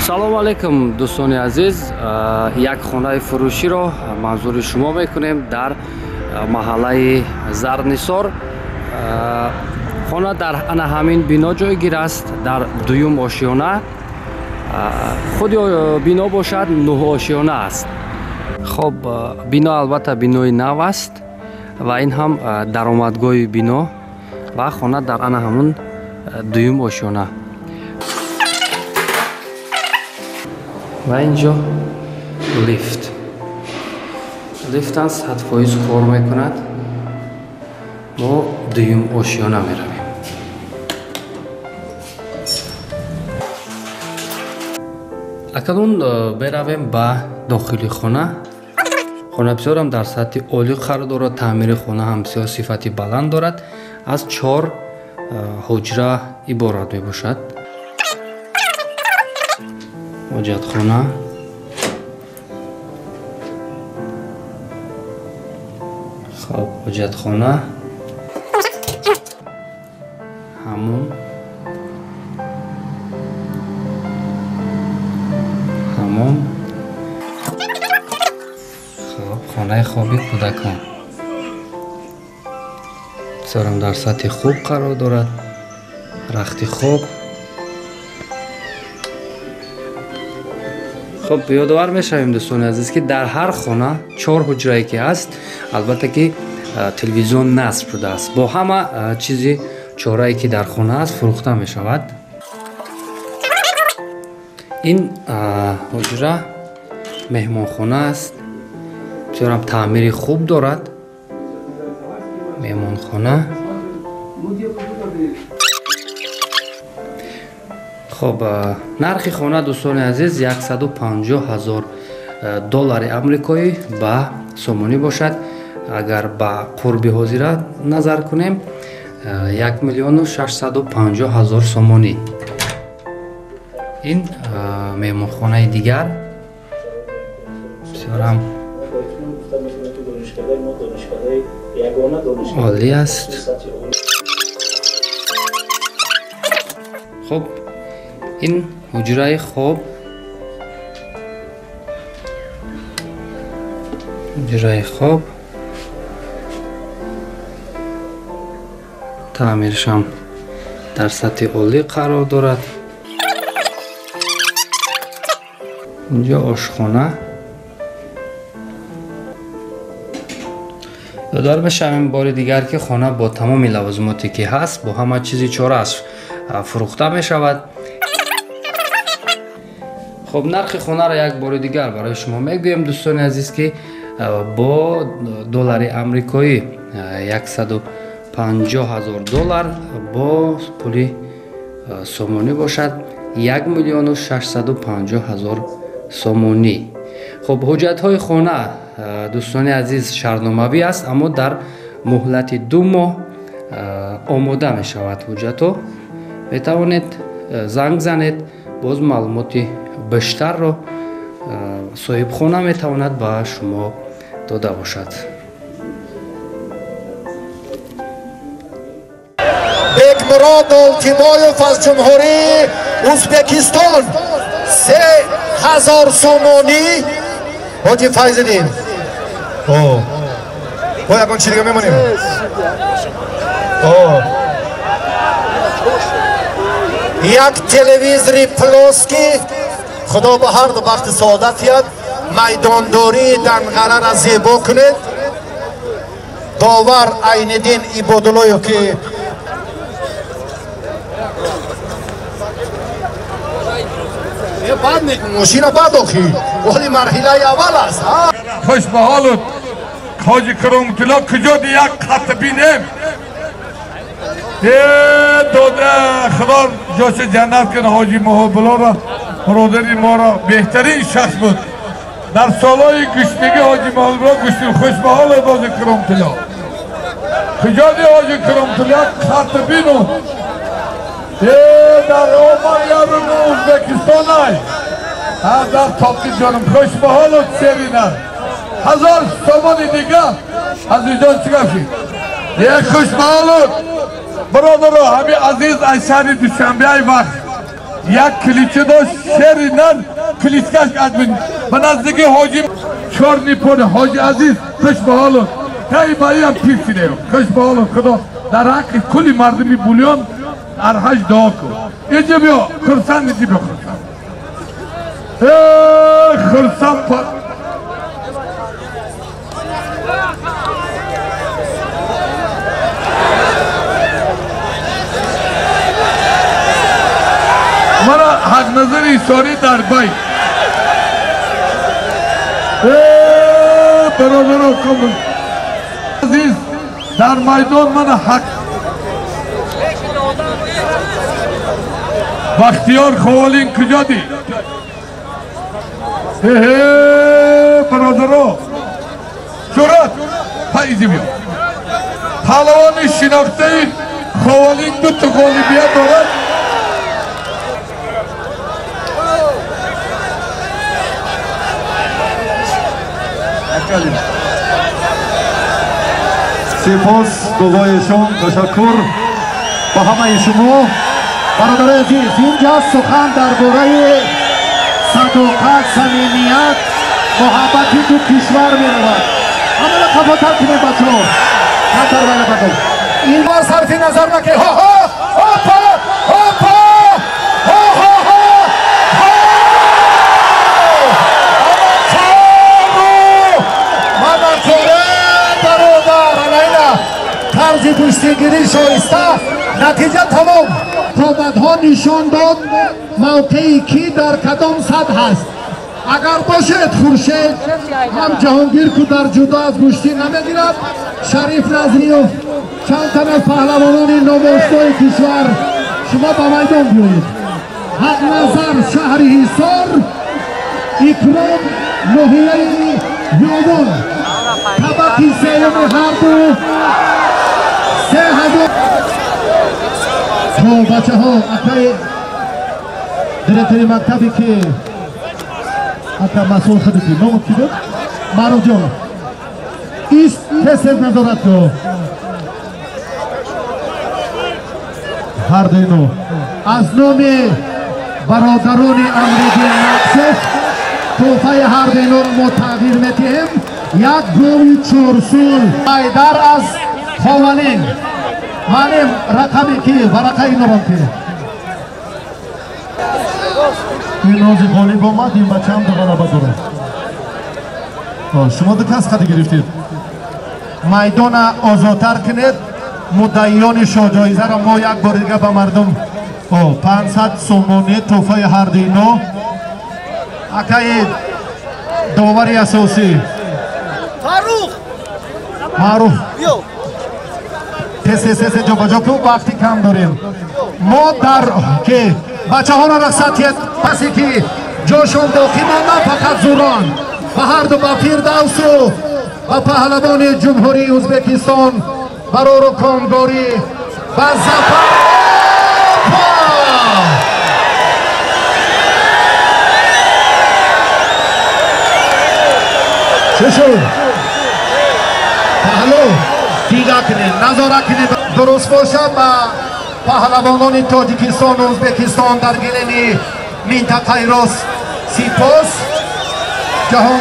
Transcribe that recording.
Салом алейкум, дӯстони азиз. Як хонаи фурӯширо манзури шумо мекунем дар маҳаллаи Зарнисор. Хона дар ана ҳамин бино ҷойгир аст, дар дуюм ошёна. Худи бино бошад нӯҳошёна аст. Хоб, бино албатта бинои нав аст ва ин ҳам даромадгоҳи бино ва хона дар ана ҳамун дуюм ошёна. Ва инҷо лифт. Лифтам 100% кор мекунад. Мо дуюм ошёна меравем. Акнун меравем ба дохили хона. Хона бисёрам дар сатҳи олӣ қарор дорад, таъмири хона ҳам бисёр сифати баланд дорад. Аз 4 ҳуҷра иборат мебошад. Ҳоҷатхона, хоб, ҳоҷатхона, ҳаммом, ҳаммом, хоб, хонаи хоби кӯдакон. Бисёрам дар сатҳи хуб қарор дорад. Рахти хоб. Хоб, ёдовар мешавем, дӯстони азиз, ки дар ҳар хона 4 ҳуҷрае ки ҳаст, албатта ки телевизион насб шудааст. Бо ҳама чизи чорае ки дар хона аст фурӯхта мешавад. Ин ҳуҷра меҳмонхона аст. Бисёрам таъмири хуб дорад. Меҳмонхона. Хоб, нархи хона, дӯстони азиз, 150 000 доллари амрикоӣ ба сомонӣ бошад. Агар ба қурби ҳозира назар кунем, 1 650 000 сомонӣ. Ин меҳмонхонаи дигар бисёрам олӣ аст. Хоб, ин ҳуҷраи хоб, ҳуҷраи хоб таъмиршам дар сатҳи олӣ қарор дорад. Инҷо ошхона. Ёдовар мешавем бори дигар, ки хона бо тамоми лавозимоте ки ҳаст, бо ҳама чизи чорааш фурӯхта мешавад. Хоб, нархи хонаро як бори дигар барои шумо мегӯем, дӯстони азиз, ки бо доллари амрикоӣ 150 000 доллар, бо пули сомонӣ бошад 1 650 000 сомонӣ. Хоб, ҳуҷҷатҳои хона, дӯстони азиз, шартномавӣ аст, аммо дар муҳлати 2 моҳ омода мешавад ҳуҷҷатҳо. Метавонед занг занед, боз маълумоти бештарро соҳибхона метавонад ба шумо дода бошад. Бекмурод Олтимоев аз Ҷумҳурии Ӯзбекистон 3000 сомонӣ. Ҳоҷи Файзиддин, бо ягон чи дига мемонем? Як телевизори плоский. Худо ба ҳар ду бахти саодат диҳад. Майдондории Данғарара зебо кунед. Довар Айниддин Ибодуллоев, ки мошина баъд охи оли марҳилаи аввал аст. Хуш ба ҳолут, Ҳоҷи Кароматулло. Куҷо ди як қатъ бинем? Дода, худо ҷоша ҷаннат кунад ҳоҷи Муҳобуллоро, бародари моро. Беҳтарин шахс буд дар солҳои гӯштигӣ ҳоҷи Муҳобулло гӯшти. Хуш ба ҳолут, ҳоҷи Кароматулло. Куҷо ди, ҳоҷи Кароматулло, як қатъ бину? Дар омад яру Ӯзбекистон ай дар тоқи ҷонам. Хуш ба ҳолут, серина 1000 сомони дига. Азизҷон, чӣ гап шид? Е, хуш ба ҳолут, бародаро. Ҳами азиз аз шаҳри Душанбе ай вақт. Як кلیچه داشت شیر نر کلیچکش ادمین به نزدیکی حاجی چهار نیپون حاجی عزیز خوش به حالون تایی بایی هم پیر سیده خوش به حالون خدا در حق کلی مردمی بولیان در حج دعا کن اینجا بیا خرسند اینجا بیا خرسند خرسند مرا حق نظر ایساری در بای برادر کامل عزیز در میدان من حق بختیار خوالین کجا دی برادر جرات پاییزی بیا پهلوان شناخته خوالین دو تا غالبیت دارد سپاس گواهشون تشکر با همه شما برادر عزیز اینجا سخن درباره صداقت صمیمیت محبتی دو کشور میرود همه را قفاتر کنیم بچه‌ها خطر برای بچه‌ها این بار صرف نظر نکه ها ها هوپا هوپا ها ها ها طرز گوشتیگیری شایسته نتیجه تمام قامتها نشان داد موقعی کی در کدام سطح هست اگر باشد خورشید هم جهانگیر که در جدا از گوشتی نمیگیرد شریف نظریوف چند تن از پهلوانان نامشروع کشور شما به میدان بیایید حق نظر شهر حصار اکرام ناحیه یاوان طبقی سیوم هر دو 3000 خب بچه ها اکای دیرکتوری مکتبی که اکا مسئول خودتی نام کی بود؟ معروف جان ایست تست نظارت کو هر دو اینو از نام برادران امریدی نقصف تحفه هر دو اینو رو ما تغییر میدهیم یک گوی چورسول ایدر از خوالین معلم رقمی کی ورقه اینو رو که این روزی غالب آمد این بچه هم دو غلبه داره شما دو کس خطی گرفتید میدان آزادتر کنید مدعیان شاهجایزه را ما یک بار دیگه به مردم 500 سومانی تحفه هر دو اینا اکای داوری اساسی معروف تس تس جا بجا که وقتی کم داریم ما در که بچه ها را رخصتیت پسی که جاشون باقی مانده فقط زوران و هر دو با فردوس و پهلوان جمهوری ازبکستان برار و کامگاری و ظفر چه شد؟ پهلو دیده کنید نظاره کنید درست باشه با پهلوانان تاجیکستان و ازبکستان در گلیم منطقه راست سپاس جهان